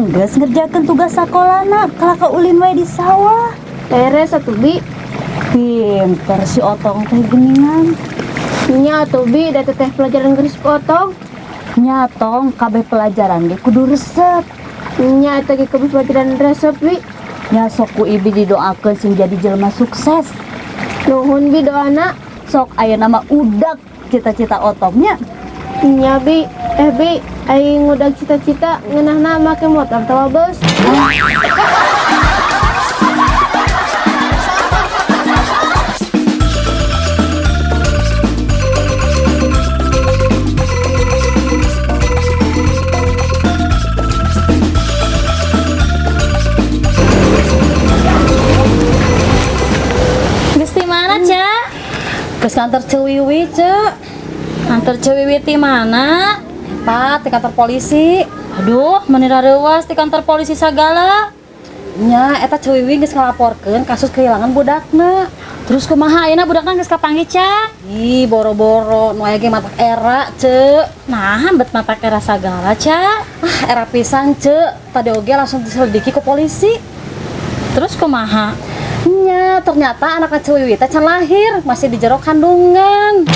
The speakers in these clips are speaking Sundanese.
Can geus ngerjakeun tugas sakolana, kalah ka ulin wae di sawah. Beres atuh, Bi. Pinter si Otong teh geuningan. Nya atuh, Bi, da teteh pelajaran geus potong. Nya Tong, kabeh pelajaran ge kudu resep. Nya eta ge kabeh pelajaran resep, Bi. Nya sok ku Ibi didoakeun sing jadi jelema sukses. Nuhun, Bi, doana. Sok ayeuna mah udak cita-cita Otongnya. Nya, Bi. Eh, Bi, aing ngudag cita-cita ngeunahna make motor atawa bus? Geus ti mana, Ca? Geus kantor Ceu Wiwi, Ceu. Kantor Ceu Wiwi ti mana? Eta di kantor polisi. Aduh, meni rareuwas di kantor polisi sagala. Nya eta Ceu Wiwi geus ngalaporkeun kasus kehilangan budakna. Terus kumaha ayeuna budakna geus kapanggih, Ca? Ih, boro-boro nu aya ge matak era, Ceu. Nah, bet matak era sagala, Ca. Ah, era pisan, Ceu. Tadi oge langsung diselidiki ke polisi. Terus kumaha? Nya, ternyata anak Ceu Wiwi teh can lahir, masih di jero kandungan.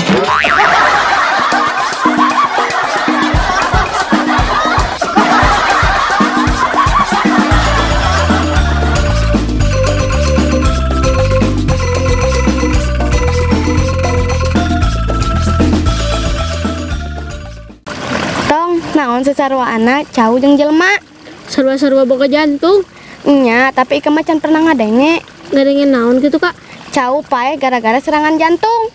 Tong, naon sesarwaana cau jeung jelema. Sarua-sarua boga jantung. Nya, tapi Ika mah can pernah ngadenge. Ngadenge naon gitu, Kak? Cau paeh gara-gara serangan jantung.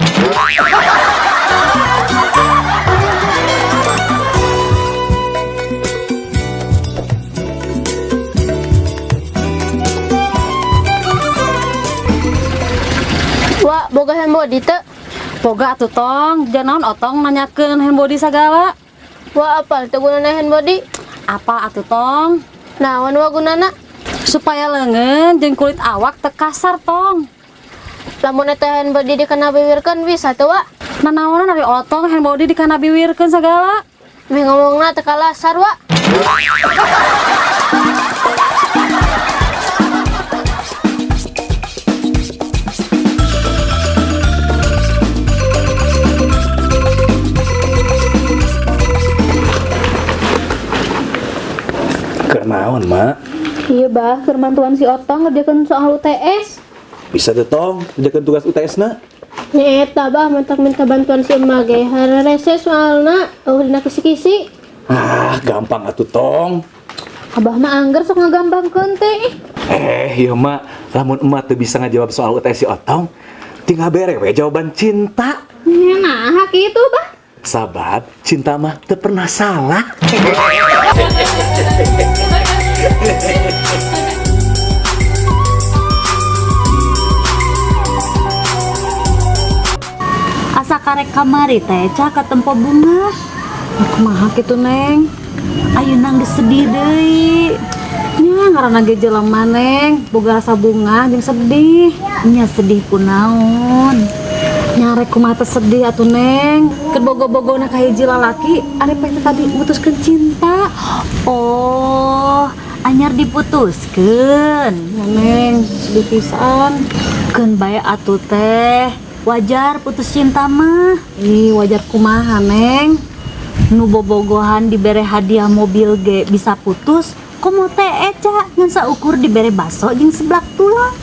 Wah, boga hand body teu? Boga atuh Tong, jangan naon Otong nanyakeun hand body sagala. Wah, apal teu gunana hand body? Apa atuh Tong? Naon wa gunana? Supaya leungeun jeung kulit awak teu kasar, Tong. Lamun eta hand body dikanabiwirkeun bisa teu, Wa? Nanaonan ari Otong hand body dikanabiwirkeun sagala. Meh ngomongna teu kalasar, Wa. Keur naon, Mak? Iya, Bah, keur mantuan si Otong ngerjakeun soal UTS. Bisa teu Tong ngerjakeun tugas UTS na? Nya eta, Bah, mentak minta bantuan si emak ge. Hararese soalna eueuh dina kisi-kisi. Ah, gampang atuh Tong. Abah mah angger sok ngagampangkeun teh. Eh, ieu Mak, lamun emak teu bisa ngajawab soal UTS si Otong, tinggal bere we jawaban cinta. Nya naha kitu, Bah? Sabab cinta mah teu pernah salah. Asa karek kamari teh Ca katempo bunga. Kumaha kitu, Neng? Ayeuna geus sedih deui. Nya ngaranna ge jelema, Neng, boga rasa bunga jeung sedih. Nya sedih kunaon? Nya rek kumaha teh sedih atuh, Neng. Keur bogo-bogona ka hiji lalaki, ari peh teh tadi mutuskeun cinta. Oh, anyar diputuskeun. Ya, Neng, sedih pisan. Keun bae atuh teh. Wajar putus cinta mah. Ih, wajar kumaha, Neng? Nu bobogohan dibere hadiah mobil ge bisa putus, komo teh Eca ngan saukur dibere baso jeung seblak tulang.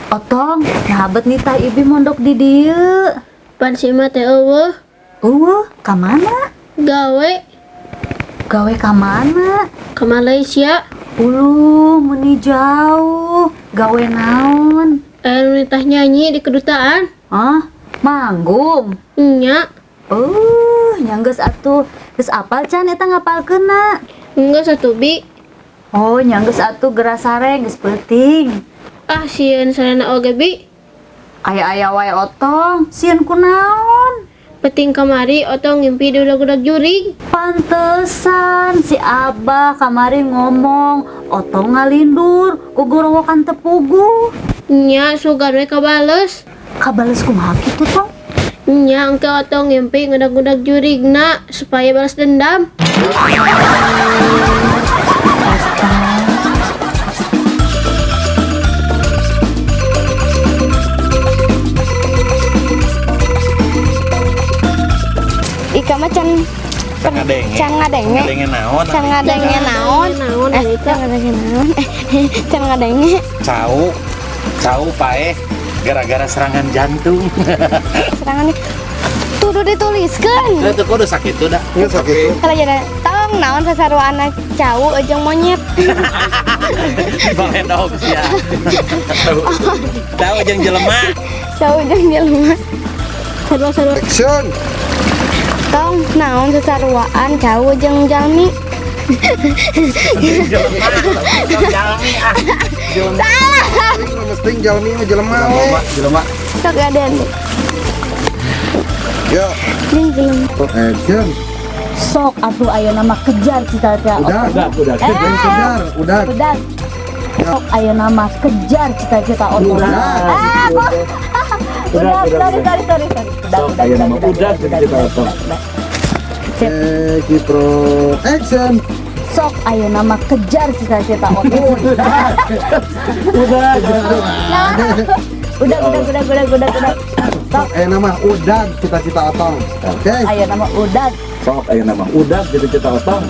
Otong, nahabet nitah Ibi mondok di dieu. Pan si emak teh eueuh. Eueuh, ka mana? Gawe. Gawe ka mana? Ke Malaysia. Uluh, meni jauh. Gawe naon? Nitah nyanyi di kedutaan. Hah? Manggung? Nya. Oh, nya geus atuh. Geus apal can eta ngapalkeunna? Enggeus atuh, Bi. Oh, nya geus atuh geura sare geus peuting. Ah, sieun sarena oge, Bi. Aya-aya wae Otong, sieun kunaon? Peuting kamari Otong ngimpi diudag-udag jurig. Pantesan si Abah kamari ngomong Otong ngalindur gogorowokan teu puguh. Nya sugan we kabales. Kabales kumaha kitu, Tong? Nya engke Otong ngimpi ngudag-udag jurigna supaya balas dendam. Ika mah can Can ngadenge. Can ngadenge. Ngadenge naon? Can ngadenge naon? Naon, Eh, Ika? can ngadenge naon? Eh, can ngadenge. Cau. Cau paeh gara-gara serangan jantung. Serangan tuh dituliskeun. Itu kudu sakit tuh dah. Ini sakit. Kalau jadi tong naon sasaruana cau jeung monyet. Baledog sia. Cau jeung jelema. Cau jeung jelema. Sarua-sarua. Action. Tong naon sasaruaan cau jeung jalmi. Jelema. Jalmi ah. Ini mesti jalmi mah jelema we. Jelema. Sok aden. Yo. Jeung jelema. Action. Sok atuh ayeuna mah kejar cita-cita Udah. Otong. Udah, udah. Eh, Kejar, udah. udah. Sok ayeuna mah kejar cita-cita Otong. Udah. Ah, kok. Udah, sorry, sorry, sorry, sorry. Udah, Sok udah, ayeuna udah, mah udah, udah cita-cita udah, Otong. udah. Sip. Eh, Kipro. Action. Sok ayeuna mah kejar cita-cita Otong. Udah. Udah. Sok Eh nama udah cita-cita Otong. Oke. ayeuna mah udah Sok ayeuna mah udah cita-cita Otong.